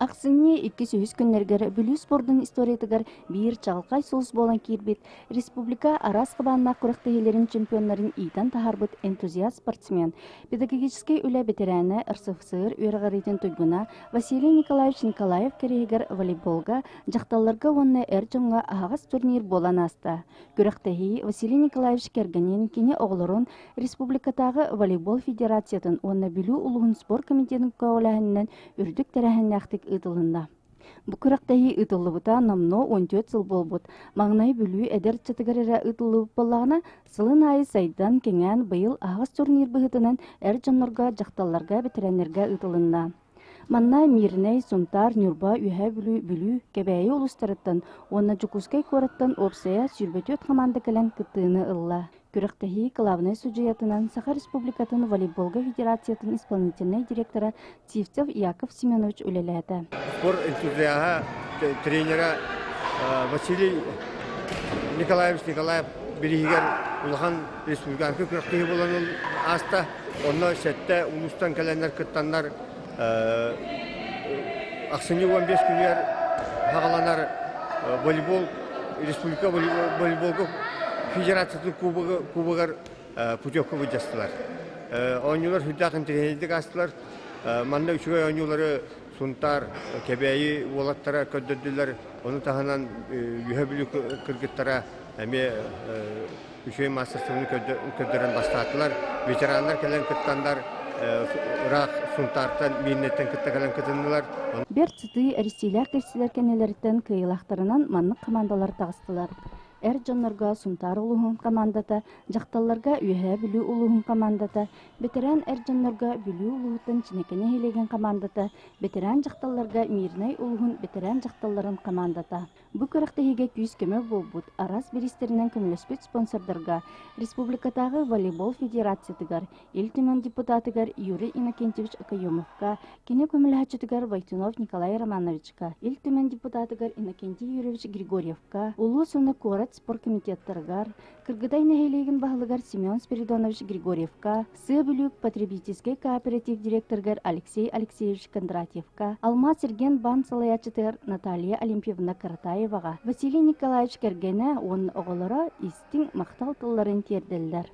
Ахсынньы иккис-үһүс күннэригэр Бүлүү спордун историятыгар биир чаҕылхай сулус буолан киирбит, республика араас хабааннаах күрэхтэһиилэрин чемпионнарын иитэн таһаарбыт энтузиаст-спортсмен, педагогическай үлэ бэтэрээнэ, РСФСР үөрэҕириитин туйгуна Василий Николаевич Николаев кэриэһигэр волейболга дьахталларга уонна эр дьоҥҥо аһаҕас турнир буолан ааста. Күрэхтэһии Василий Николаевич кэргэнин, кини оҕолорун республикатааҕы волейбол федерациятын уонна Бүлүү улууһун спорт комитетын көҕүлээһининэн үрдүк тэрээһиннээхтик ыытылынна. Бу күрэхтэһии ыытыллыбыта номнуо 14 сыл буолбут. Маҥнай Бүлүү эдэр ыччатыгар эрэ ыытыллыбыт буоллаҕына, сылын аайы сайдан, кэҥээн, быйыл аһаҕас турнир быһыытынан эр дьоннорго, дьахталларга, бэтэрээннэргэ ыытылынна. Манна Мирнэй, Сунтаар, Ньурба, Үөһээ Бүлүү, Бүлүү, Кэбээйи улуустарыттан уонна Дьокуускай куораттан уопсайа 24 хамаанда кэлэн кыттыыны ылла. Күрэхтэһии кылаабынай судьуйатынан Саха Республикатын волейболга федерациятын исполнительнай директора Сивцев Яков Семенович үлэлээтэ. Спорт энтузиаһа, тренера Василий Николаевич Николаев бирииһигэр улахан республиканскай күрэхтэһии буолан ааста. Онно сэттэ улуустан кэлэннэр кыттаннар ахсынньы 15 күнүгэр хаҕаланар волейбол республика волейболга федерациятын кубогар путевка былдьастылар. Оонньуулар сүрдээх интэриэһинэйдик аастылар. Манна үчүгэй оонньуулары Сунтаар, Кэбээйи уолаттара көрдөрдүлэр. Ону таһынан Үөһэ Бүлүү кыргыттара эмиэ үчүгэй маастарыстыбаны көрдөрөн бастаатылар. Ветераннар кэлэн кыттаннар ыраах Сунтаартан, Миирнэттэн кытта кэлэн кытыннылар. Бэрт сытыы эристиилээх кэпсиилэр кэннилэриттэн кыайыылаахтарынан маннык хамаандалар таҕыстылар. Эр дьоннорго Сунтаар улууһун хамаандата, дьахталларга Үөһээ Бүлүү улууһун хамаандата, бэтэрээн эр дьоннорго Бүлүү улууһуттан Чинэкэ нэһилиэгин хамаандата, бэтэрээн дьахталларга Мирнэй улууһун бэтэрээн дьахталларын хамаандата. Бу күрэхтэһиигэ күүс-көмө буолбут, араас бириистэринэн көмөлөспүт спонсордарга Республикатааҕы волейбол федерациятыгар, Ил Түмэн депутатыгар Юрий Иннокентьевич Окоемовка, кини көмөлөһөөччүтүгэр Войтунов Николай Романовичка, Ил Түмэн депутатыгар Иннокентий Юрьевич Григорьевка, улуус уонна куорат спорткомитеттарыгар, Кыргыдай нэһилиэгин баһылыгар Семен Спиридонович Григорьевка, Сыа Бүлүү потребительскай кооператив директорыгар Алексей Алексеевич Кондратьевка, Алмаас Эргиэн салайааччытыгар Наталья Олимпьевна Каратаеваҕа, Василий Николаевич кэргэнэ уонна оҕолоро истиҥ махтал тылларын тиэрдэллэр.